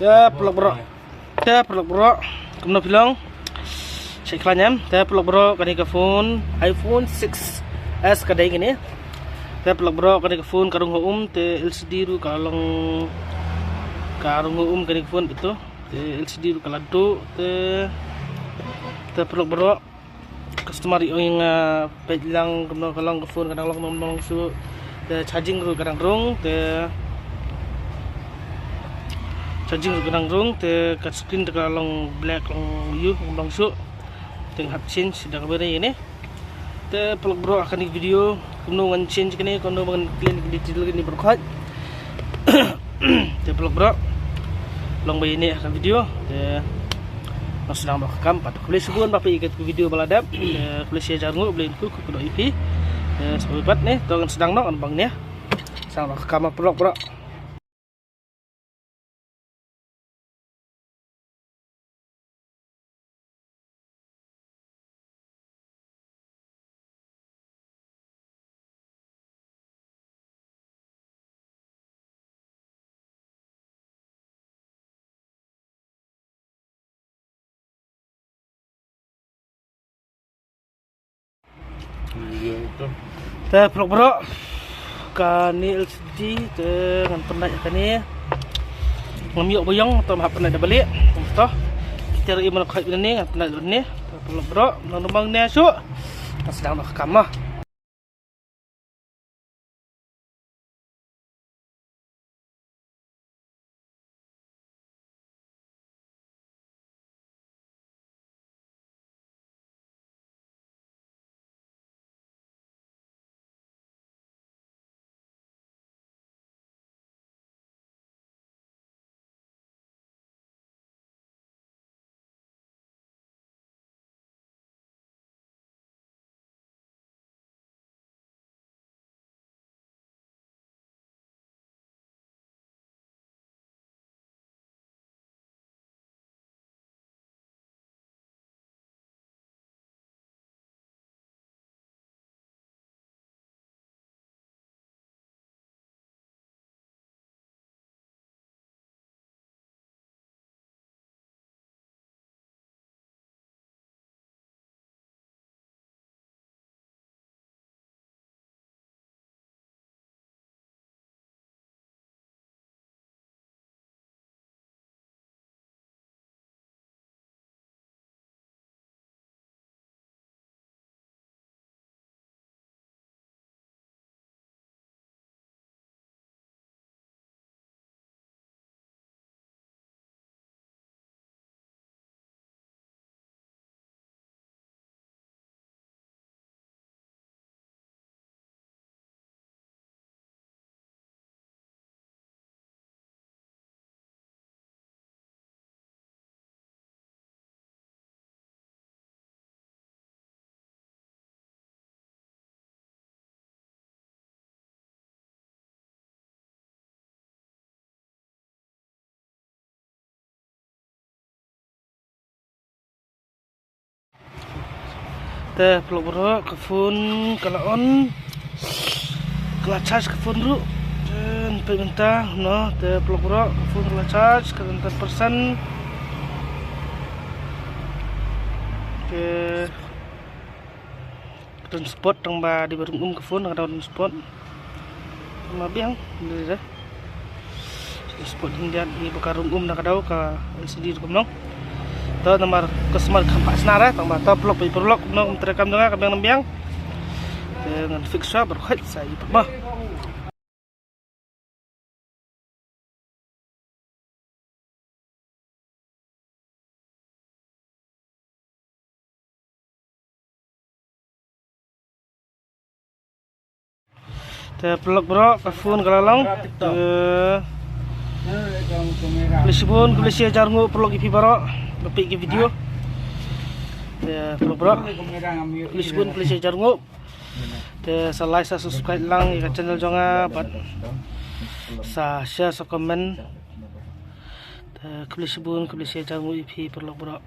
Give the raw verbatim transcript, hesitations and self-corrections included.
Te paralok baroh. Te paralok baroh. Kumno phi long? Sha khlaiñ em. Te paralok baroh, kane ka phone iPhone six S ka dei kane. Te paralok baroh, kane ka phone ka rung ha um, te L C D ruh ka long, ka rung ha um kane ka phone beit to. Te L C D ruh ka la duh, te, te paralok baroh. Customer i ong, ah, peit lang kumno ka long ka phone, ka dang long kumno long shuh. Te charging ruh ka dang rung, te charging ruh ka dang rung, te ka screen te ka long black long ïu kumno long shuh. Te ngan hap change da kaba ïadei ne. Te paralok baroh, ha kane ka video kumno ngan change kane, kumno ngan clean kine detail kine baroh khoit. Te paralok baroh, long ba ïa ine ka video. Te ngan sdang noh ka kam pat. Khublei shibun ba phi ïa ka video ba la dep. Te khublei shi hajar nguh, Blei un kyrkhu kyrdoh ïa phi. Te sa kawei pat ne, to ngan sdang noh, ngan bang ne. Sdang noh ka kam paralok baroh. Te paralok baroh, kane L C D te ngan pyndait kane. Ngam ïoh ba ïong, to hap pyndait da balieh. To kita ri man khoit ne, ngan pyndait ne. Te paralok baroh, nang nang ne shuh. Ngan sdang noh ka kam ma. Te paralok baroh, ka phone ka la on, ka la charge ka phone ruh. Te peit mynta noh, te paralok baroh, ka phone ka la charge ka don ten percent. Te ka don spot tang ba dei ba rung um ka phone, ka don spot. Ma biang, dei dei. Spot hyndiat, ïa ba ka rung um na ka daw ka L C D ruh kumno. To namar ka smart kham pha snar eh, tang ba to paralok, paralok kumno kum treikam jong nga ka biang nang biang. Te ngan fix shuwa baroh khoit sa ïa pynmih. Te paralok baroh, ka phone ka la long. Te khublei shibun, khublei shi hajar nguh paralok ïa phi baroh ba peit ïa ka video. Te paralok baroh, khublei shibun, khublei shi hajar nguh. Te sa like, sa subscribe lang ïa ka channel jong nga bad sa share, sa comment. Te khublei shibun, khublei shi hajar nguh ïa phi paralok baroh.